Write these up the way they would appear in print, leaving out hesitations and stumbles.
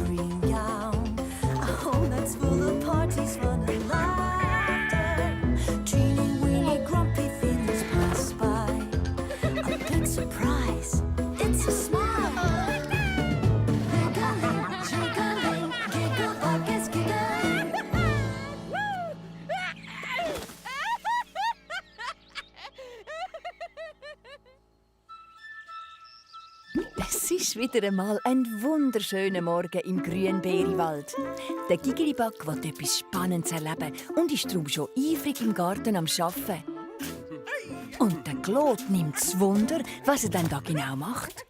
green gown, a home that's full of parties, fun and laughter. Teeny weeny grumpy feelings pass by. A big surprise, it's a smile. Giggling, jiggling, giggle buckets giggling. Es ist wieder einmal ein wunderschöner Morgen im Grünbeeriwald. Der Gigelibug will etwas Spannendes erleben und ist darum schon eifrig im Garten am Arbeiten. Und der Claude nimmt das Wunder, was er denn da genau macht.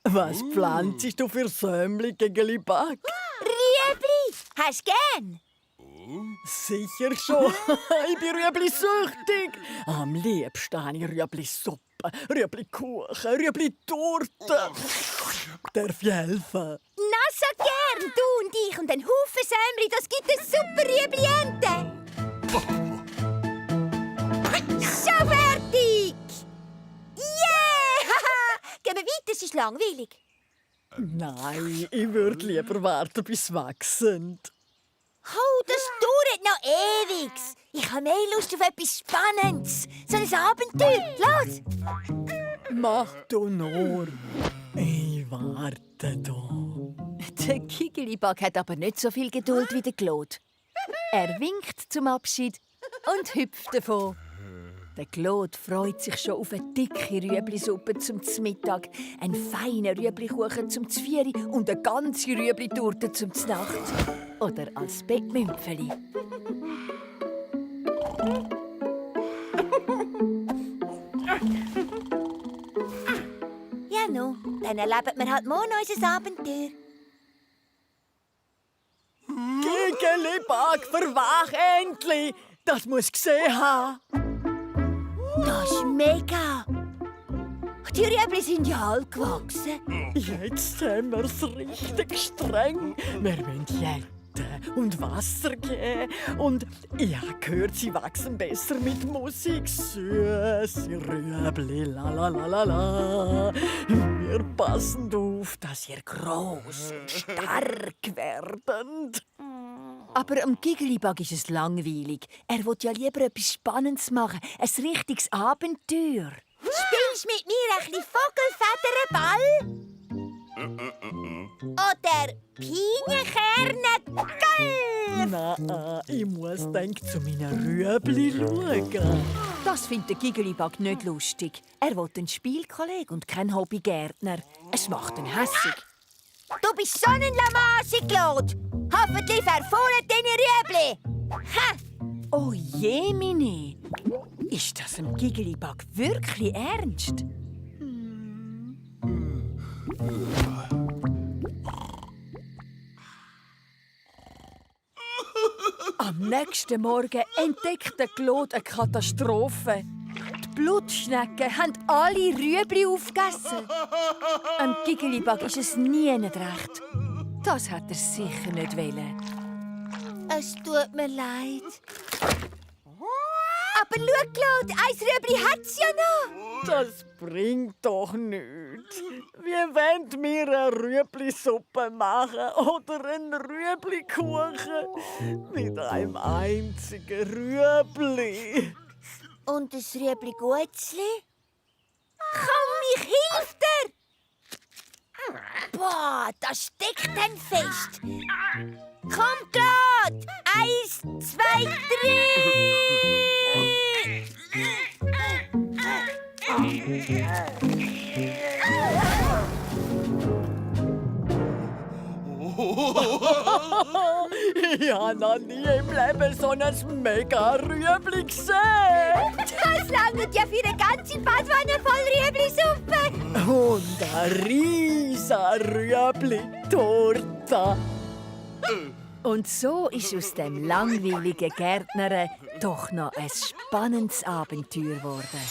Was pflanzt du für Sämli, Gigelibug? Rüebli! Hast du gern? Sicher schon. Ich bin Rüebli-süchtig. Am liebsten habe ich Rüebli-Suppe, Rüebli-Kuchen, Rüebli-Torte. Darf ich helfen? Na, so gern! Du und ich und ein Haufen Sämli, das gibt eine super Rüebli-Ente! Schon fertig! Yeah! Gehen wir weiter, es ist langweilig. Nein, ich würde lieber warten, bis sie wachsen. Oh, das dauert noch ewig. Ich habe mehr Lust auf etwas Spannendes. So ein Abenteuer. Los! Mach du nur. Ich warte da. Der Gigelibug hat aber nicht so viel Geduld wie der Claude. Er winkt zum Abschied und hüpft davon. Der Claude freut sich schon auf eine dicke Rüeblisuppe zum Mittag, einen feinen Rüeblikuchen zum Zvieri und eine ganze Rüeblitorte zum Nacht. Oder als Bettmümpfeli. Ja, no, dann erleben wir halt morgen unser Abenteuer. Gigelibug, verwach endlich! Das muss gesehen haben. Das ist mega! Die Rüebli sind ja alt gewachsen. Jetzt haben wir es richtig streng. Wir müssen jäten und Wasser geben. Und ich habe gehört, sie wachsen besser mit Musik. Süße Rüebli, la la la la la. Wir passen auf, dass ihr groß und stark werden. Aber am Gigelibug ist es langweilig. Er will ja lieber etwas Spannendes machen. Ein richtiges Abenteuer. Spielst mit mir ein bisschen Vogelfederball? Oder Pinienkerne? Na, ich muss denk zu meinen Rüebli schauen. Das findet der Gigelibug nicht lustig. Er will einen Spielkollegen und kein Hobbygärtner. Es macht ihn hässig. Du bist so ein Lamasi, Claude. Hoffentlich verfahren deine Rüebli. Ha! Oh je, Mini. Ist das im Gigelibug wirklich ernst? Am nächsten Morgen entdeckt der Claude eine Katastrophe. Die Blutschnecken haben alle Rüebli aufgegessen. Am Gigelibug ist es nie nicht recht. Das hat er sicher nicht wollen. Es tut mir leid. Aber schau, Claude, ein Rüebli hat's ja noch. Das bringt doch nichts. Wie wollen wir eine Rüebli-Suppe machen oder einen Rüebli-Kuchen mit einem einzigen Rüebli? Und das Rüebli Gutzli? Komm, ich hilf dir! Boah, das steckt dann fest. Komm, Claude! 1, 2, 3! Ich habe noch nie im Leben so ein mega Rüebli gesehen. Das langt ja für eine ganze Badwanne voll Rüebli-Suppe. Und eine riesige Rüebli-Torte. Und so ist aus dem langweiligen Gärtnern doch noch ein spannendes Abenteuer geworden.